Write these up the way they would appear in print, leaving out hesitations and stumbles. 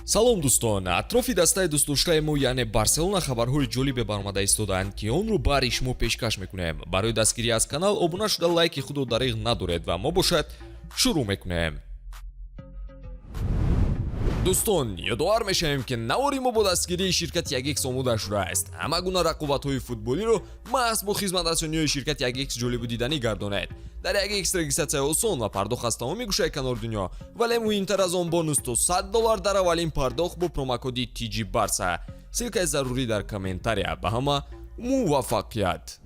Салом, дӯстон! Атрофи дастаи дӯстдоштаи мо, яъне Барселона, хабарҳои ҷолибе баромада истодаанд, ки онро баҳри шумо пешкаш мекунем. Барои дастгирӣ аз канал обуна шуда, лайки худро дариғ надоред ва мо бошад шурӯъ мекунем. Дӯстон, ёдовар мешавем, ки навори мо бо дастгирии ширкати 1X омода шудааст. Ҳама гуна рақобатҳои футболиро маҳз бо хизматрасониҳои ширкати 1X ҷолибу диданӣ гардонед. Дар 1X регистрация осон ва пардохт аз тамоми гӯшаи канори дунё, вале муҳимтар аз он, бонус то 100 доллар дар аввалин пардохт бо промокоди TG Барса. Ссылка и зарурӣ дар комментария. Ба ҳама муваффақият!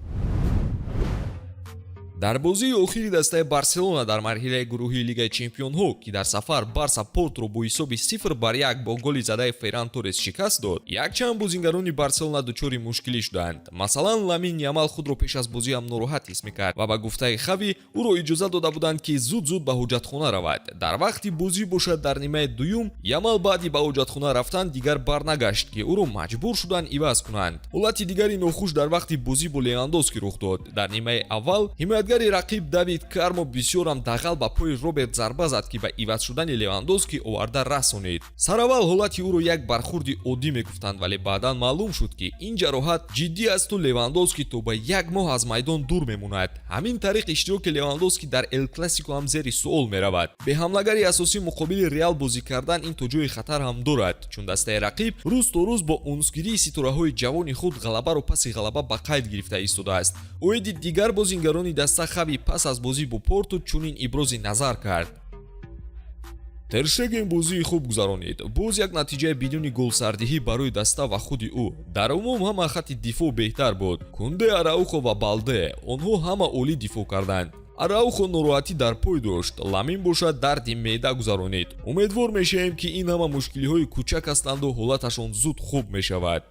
Дар бозии охири дастаи Барселона дар марҳилаи гурӯҳии Лигаи чемпионҳо, ки дар сафар Барса Портро бо ҳисоби 0-1 бо голи задаи Ферран Торрес шикаст дод, якчанд бозингарони Барселона дучори мушкилӣ шуданд. Масалан, Ламин Ямал худро пеш аз бозӣ ҳам нороҳат ҳис мекард ва ба гуфтаи Хави, ӯро иҷоза дода буданд, ки зуд-зуд ба ҳоҷатхона равад. Дар вақти бозӣ бошад, дар нимаи дуюм Ямал баъди ба ҳоҷатхона рафтан дигар барнагашт, ки ӯро маҷбур шуданд иваз кунанд. Ҳолати дигари нохуш дар вақти бозӣ бо Левандовски рух дод. Дар нимаи аввал ҳимоятгари рақиб Давид Кармо бисёрам дағал ба пои Роберт зарба зад, ки ба иваз шудани Левандовски оварда расонид. Сараввал ҳолати ӯро як бархурди оддӣ мегуфтанд, вале баъдан маълум шуд, ки ин ҷароҳат ҷиддӣ асту Левандовски то ба як моҳ аз майдон дур мемонад. Ҳамин тариқ, иштироки Левандовски дар Эл Классико ҳам зери суол меравад. Бе ҳамлагари асосӣ муқобили Реал бозӣ кардан ин то ҷои хатар ҳам дорад, чун дастаи рақиб рӯз то рӯз бо унсгирии ситораҳои ҷавони худ ғалабаро паси ғалаба ба қайд гирифта истодааст. Оиди дигар бозингарони даста Хави пас аз бозӣ бо Порту чунин ибрози назар кард: Тер Штеген бозии хуб гузаронид. Боз як натиҷаи бидуни голсардиҳӣ барои даста ва худи ӯ. Дар умум ҳама хатти дифоъ беҳтар буд: Кунде, Араухо ва Балде. Онҳо ҳама олӣ дифоъ карданд. Араухо нороҳатӣ дар пой дошт, Ламин бошад, дарди меъда гузаронид. Умедвор мешавем, ки ин ҳама мушкилиҳои кӯчак ҳастанду ҳолаташон зуд хуб мешавад.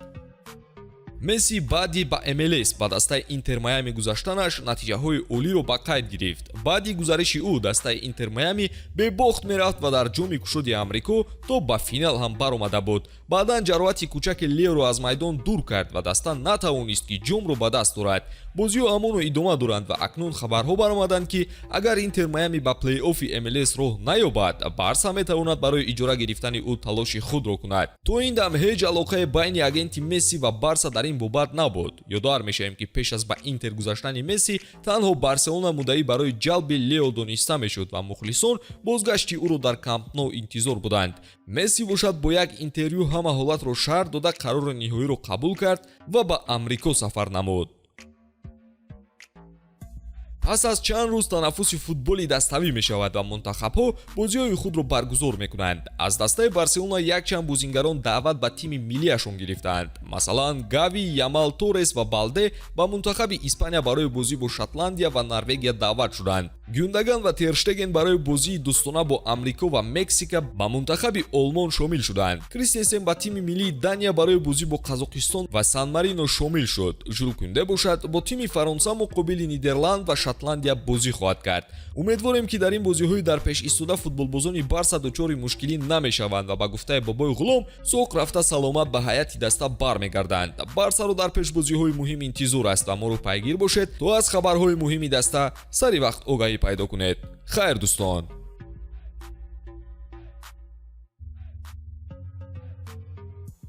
Месси баъди ба МЛС, ба дастаи Интер Майами гузаштанаш, натиҷаҳои олиро ба қайд гирифт. Баъди гузариши ӯ дастаи Интер Майами бебохт мерафт ва дар Ҷоми кушоди Амрико то ба финал ҳам баромада буд. Баъдан ҷароҳати кӯчаки Леоро аз майдон дур кард ва даста натавонист, ки ҷомро ба даст орад. Бозиҳо ҳамоно идома доранд ва акнун хабарҳо баромаданд, ки агар Интер Майами ба плей-оффи МЛС роҳ наёбад, Барса метавонад барои иҷора гирифтани ӯ талоши худро кунад. То ин дам ҳеҷ алоқае байни агенти Месси ва Барса дар ин бобат набуд. Ёдовар мешавем, ки пеш аз ба Интер гузаштани Месси танҳо Барселона муддаӣ барои ҷалби Лео дониста мешуд ва мухлисон бозгашти ӯро дар Камп Ноу интизор буданд. Месси бошад, бо як интервю ҳама ҳолатро шарҳ дода, қарори ниҳоиро қабул кард ва ба Амрико сафар намуд. Пас аз чанд рӯз танаффуси футболи даставӣ мешавад ва мунтахабҳо бозиҳои худро баргузор мекунанд. Аз дастаи Барселона якчанд бозингарон даъват ба тими миллиашон гирифтаанд. Масалан, Гави, Ямал, Торрес ва Балде ба мунтахаби Испания барои бозӣ бо Шотландия ва Норвегия даъват шуданд. Гюндаган ва Тер Штеген барои бозии дӯстона бо Амрико ва Мексика ба мунтахаби Олмон шомил шуданд. Кристенсен ба тими миллии Дания барои бозӣ бо Қазоқистон ва Сан Марино шомил шуд. Жул Кунде бошад, бо тими Фаронса муқобили Нидерланд ва Шотландия бозӣ хоҳад кард. Умедворем, ки дар ин бозиҳои дар пеш истода футболбозони Барса дучори мушкилӣ намешаванд ва ба гуфтаи бобои Ғулом, соқ рафта, саломат ба ҳайати даста бармегарданд. Барсаро дар пешбозиҳои муҳим интизор аст ва моро пайгир бошед, то аз хабарҳои муҳими даста сари вақт огаҳӣ пайдо кунед. Хайр, дӯстон.